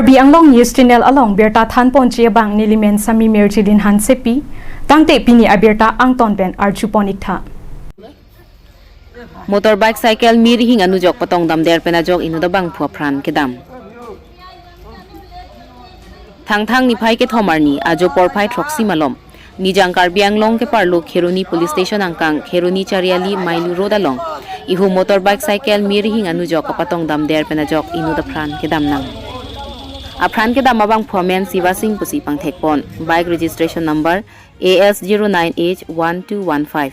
Karbi Anglong News Channel along berta thanpon che bang nilimen sami merjilin han sepi tangte pini abirta angton pen archu ponik tha. Motor bike cycle mir hing anu jok patong dam der pena jok inu da bang phua phran ke dam. Thang thang ni phai ke thomarni ajo por phai throxi malom. Nijang Karbi Anglong ke parlo Kheroni police station angkang Kheroni Chariali Mailu road along. Ihu motor bike cycle mir hing anu jok patong dam der pena jok inu da phran ke dam nang. Afran ke dam abang phuamen Siva Singh pusi pangthekpon bike registration number AS09H1215.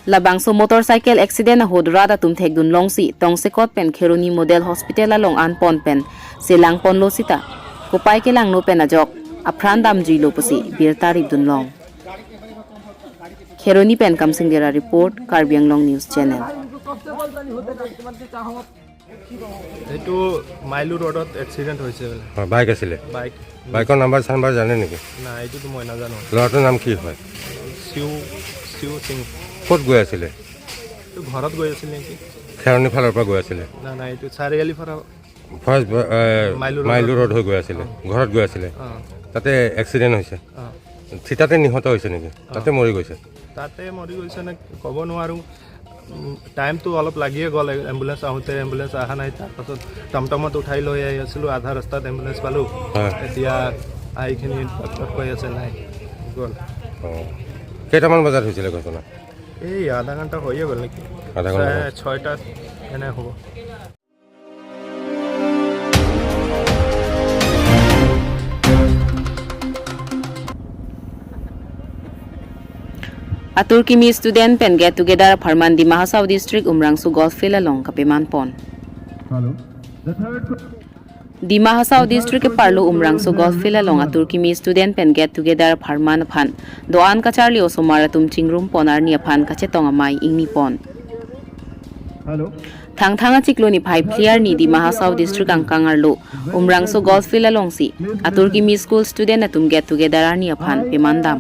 Labangso motorcycle accident hodra da tumthek dun longsi tongse kot pen Kheroni model hospital along an pon pen selang pon losita kopai ke lang no pen ajok afran dam jilo pusi bir tarif dun long. Kheroni pen Kamsingdera report, Karbi Anglong News Channel. এইটো মাইলু ৰোডত accident হৈছে বোলে। Bike আছিলে। Bike. বাইকৰ number চাম্বাৰ জানে নেকি? নাই, এইটোতো মই নাজানো। ল'ৰাটোৰ নাম কি হয়? চিউ চিউ সিং। ক'ত গৈ আছিলে? এইটো ঘৰত গৈ আছিল নেকি? খেৰণি ফালৰ পৰা গৈ আছিলে? নাই নাই, এইটো চাৰিআলি পৰা। ফাৰ্ষ্ট মাইলু ৰোডত। মাইলু ৰোড হৈ গৈ আছিলে, ঘৰত গৈ আছিলে। অঁ। তাতে এক্সিডেণ্ট হৈছে? অঁ। থিতাতে নিহত হৈছে নেকি? তাতে মৰি গৈছে? তাতে মৰি গৈছে নে ক'ব নোৱাৰোঁ। টাইমটো অলপ লাগিয়ে গ'ল এম্বুলেঞ্চ আহোঁতে, এম্বুলেঞ্চ অহা নাই। তাৰপাছত টমটমত উঠাই লৈ আহি আছিলোঁ, আধা ৰাস্তাত এম্বুলেঞ্চ পালোঁ। এতিয়া আহিখিনি ডক্টৰ কৈ আছে নাই গ'ল। অঁ, কেইটামান বজাত হৈছিলে ঘটনা? এই আধা ঘণ্টা হৈয়ে গ'ল নেকি? আধা ঘণ্টা। 6টা এনে হ'ব। Atur kimi student pen get together Farman Dima Hasao district Umrangso golf field along kapeman pon. Dima Hasao district ke parlo Umrangso golf field along atur kimi student pen get together Farman phan doan kacharli osomara tum chingrum ponar ni phan kache tongamai ingni pon. Thang thanga chikloni phai player ni Dima Hasao district angkangarlo Umrangso golf field along si atur kimi school student atum get together ni phan pemandam.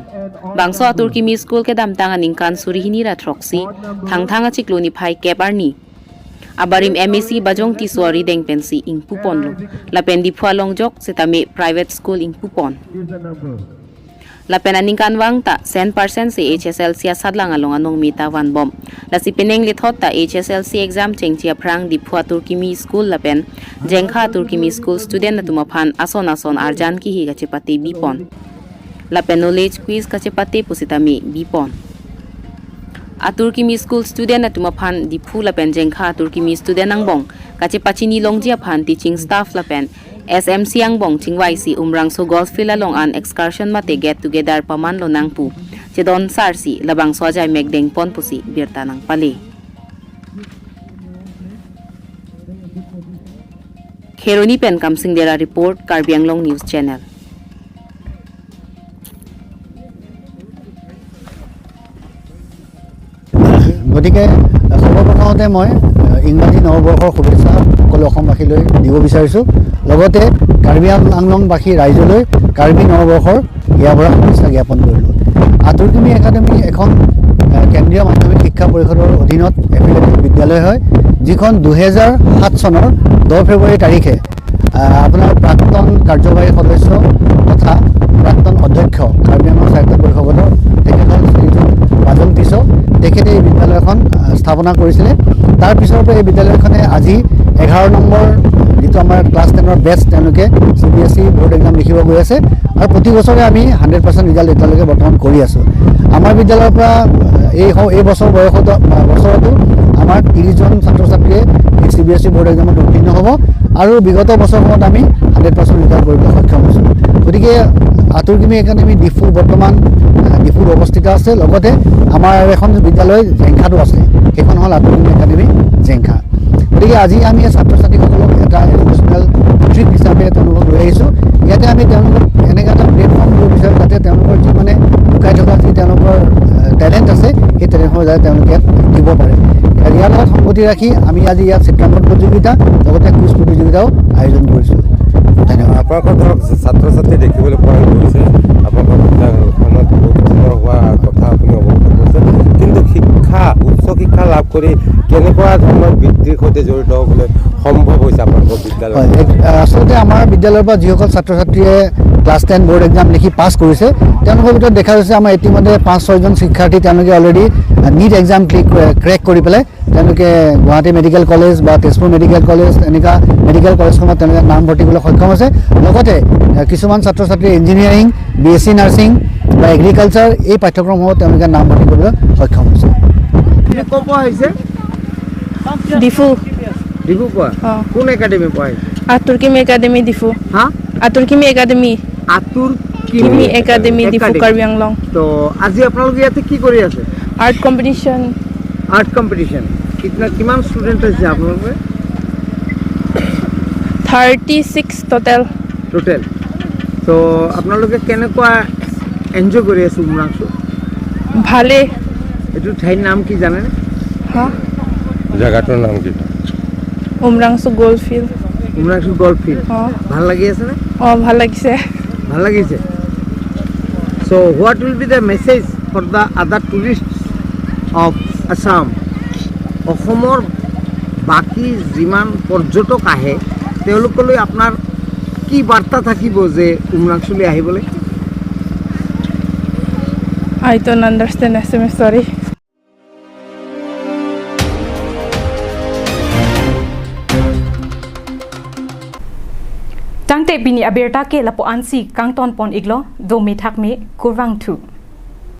Bangso atur kimi school ke dam tanga ningkan surihini ra throksi thang thanga chikloni phai kepar ni abarim MEC bajong ti suari deng pensi ing pupon lo lapen di phua longjok setame private school ing pupon. Lapen aningkan wang ta 10% si HSLC sadlang along anong mita wan bom. Lasi peneng lithot ta HSLC exam chengchia phrang di phua turkimi school lapen jengkha turkimi school student na tumaphan ason ason arjan ki hi gachepati bipon. Lapen knowledge quiz kachepati pusitami bipon. Aturkimi school student na tumaphan diphu lapen jengkha turkimi student angbong kachepachini longjia phan teaching staff lapen SMC angbong chingwai si Umrangso golf field along an excursion mate get together paman lo nangpu chedon sarsi labang swajai megdeng pon pusi birta nang pale. Kheroni pen Kamsingdera report, Karbi Anglong News Channel. গতিকে সৰ্বপ্ৰথমতে মই ইংৰাজী নৱবৰ্ষৰ শুভেচ্ছা সকলো অসমবাসীলৈ দিব বিচাৰিছোঁ, লগতে কাৰ্বি আংলংবাসী ৰাইজলৈ কাৰ্বি নৱবৰ্ষৰ ইয়াৰ পৰা শুভেচ্ছা জ্ঞাপন কৰিলোঁ। আতুৰকিমি একাডেমি এখন কেন্দ্ৰীয় মাধ্যমিক শিক্ষা পৰিষদৰ অধীনত এফিলিয়েটেড বিদ্যালয় হয়, যিখন 2007 চনৰ 10 ফেব্ৰুৱাৰী তাৰিখে আপোনাৰ প্ৰাক্তন কাৰ্যবাহী সদস্য তথা প্ৰাক্তন অধ্যক্ষ কাৰ্বি আংলং স্বায়ত্ত পৰিষদৰ তেখেত হ'ল শ্ৰীযুত বাজং টিছ, তেখেতে এই বিদ্যালয়খন স্থাপনা কৰিছিলে। তাৰ পিছৰ পৰা এই বিদ্যালয়খনে আজি 11 নম্বৰ যিটো আমাৰ ক্লাছ টেনৰ বেটছ, তেওঁলোকে CBSE board exam লিখিব গৈ আছে আৰু প্ৰতি বছৰে আমি 100% ৰিজাল্ট এতিয়ালৈকে বৰ্তমান কৰি আছোঁ। আমাৰ বিদ্যালয়ৰ পৰা এই বছৰ বয়সত বছৰতো আমাৰ 30জন ছাত্ৰ ছাত্ৰীয়ে এই CBSE board এক্সামত উত্তীৰ্ণ হ'ব আৰু বিগত বছৰসমূহত আমি 100% ৰিজাল্ট কৰিবলৈ সক্ষম হৈছোঁ। গতিকে আতুৰকিমি একাডেমি ডিফু বৰ্তমান ডিফুত অৱস্থিত আছে, লগতে আমাৰ আৰু এখন বিদ্যালয় জেংখাতো আছে, সেইখন হ'ল আতুৰকিমি একাডেমি জেংখা। গতিকে আজি আমি ছাত্ৰ ছাত্ৰীসকলক এটা এডুকেশ্যনেল ট্ৰিপ হিচাপে তেওঁলোকক লৈ আহিছোঁ। ইয়াতে আমি তেওঁলোকক এনেকুৱা এটা প্লেটফৰ্ম দিব বিচাৰোঁ যাতে তেওঁলোকৰ যি মানে লুকাই থকা যি তেওঁলোকৰ টেলেণ্ট আছে, সেই টেলেণ্টসমূহ যাতে তেওঁলোকে ইয়াত দিব পাৰে। ইয়াৰ লগত সংগতি ৰাখি আমি আজি ইয়াত চিত্ৰাংকন প্ৰতিযোগিতা লগতে কুইজ প্ৰতিযোগিতাও আয়োজন কৰিছোঁ। ধন্যবাদ। আপোনালোকৰ ধৰক ছাত্ৰ ছাত্ৰী দেখিবলৈ পোৱা গৈছে, আপোনালোকৰ বিদ্যালয়খনত উত্তীৰ্ণ হোৱা কথা আপুনি অৱগত কৰিছে, কিন্তু শিক্ষা উচ্চ শিক্ষা লাভ কৰি কেনেকুৱা ধৰণৰ বৃত্তিৰ সৈতে জড়িত হ'বলৈ সম্ভৱ হৈছে আপোনালোকৰ বিদ্যালয়? হয়, আচলতে আমাৰ বিদ্যালয়ৰ পৰা যিসকল ছাত্ৰ ছাত্ৰীয়ে ক্লাছ 10 বৰ্ড এক্সাম লিখি পাছ কৰিছে, তেওঁলোকৰ ভিতৰত দেখা গৈছে আমাৰ ইতিমধ্যে 5-6জন শিক্ষাৰ্থী তেওঁলোকে অলৰেডি নিট এক্সাম ক্ৰেক কৰি পেলাই তেওঁলোকে গুৱাহাটী মেডিকেল কলেজ বা তেজপুৰ মেডিকেল কলেজ, এনেকুৱা মেডিকেল কলেজসমূহত তেওঁলোকে নাম ভৰ্তি কৰিবলৈ সক্ষম হৈছে। লগতে কিছুমান ছাত্ৰ ছাত্ৰীয়ে ইঞ্জিনিয়াৰিং, BSc nursing বা এগ্ৰিকালচাৰ এই পাঠ্যক্ৰমসমূহত তেওঁলোকে নাম ভৰ্তি কৰিবলৈ সক্ষম হৈছে। ক'ৰ পৰা আহিছে? ডিফু। ডিফু পৰা? অ। কোন একাডেমি পৰা আহিছে? আতুৰকিমি একাডেমি, ডিফু। হা? আতুৰকিমি একাডেমি। আতুৰ কিমি একাডেমি, ডিফু, একাডেমি। কাৰ্বি আংলং। তো আজি আপোনালোকে ইয়াতে কি কৰি আছে? Art competition. Art competition. কিমান ষ্টুডেণ্ট আছে আপোনালোকে? 36 টোটেল। টোটেল। তো আপোনালোকে কেনেকুৱা এনজয় কৰি আছে উমৰাংচু? ভালে। এইটো ঠাইৰ নাম কি জানেনে? হা? জেগাটোৰ নাম কি? Umrangso golf field. Umrangso golf field. অ। ভাল লাগি আছেনে? অঁ, ভাল লাগিছে। ভাল লাগিছে। So what will be the message for the other tourist of Assam? অসমৰ বাকী যিমান পৰ্যটক আহে, তেওঁলোকলৈ আপোনাৰ কি বাৰ্তা থাকিব যে উমৰাংচুলৈ আহিবলৈ? I don't understand Assamese, sorry. Tangte bini aberta ke lapo ansi kangton pon iglo do mi thak me kurwang thu.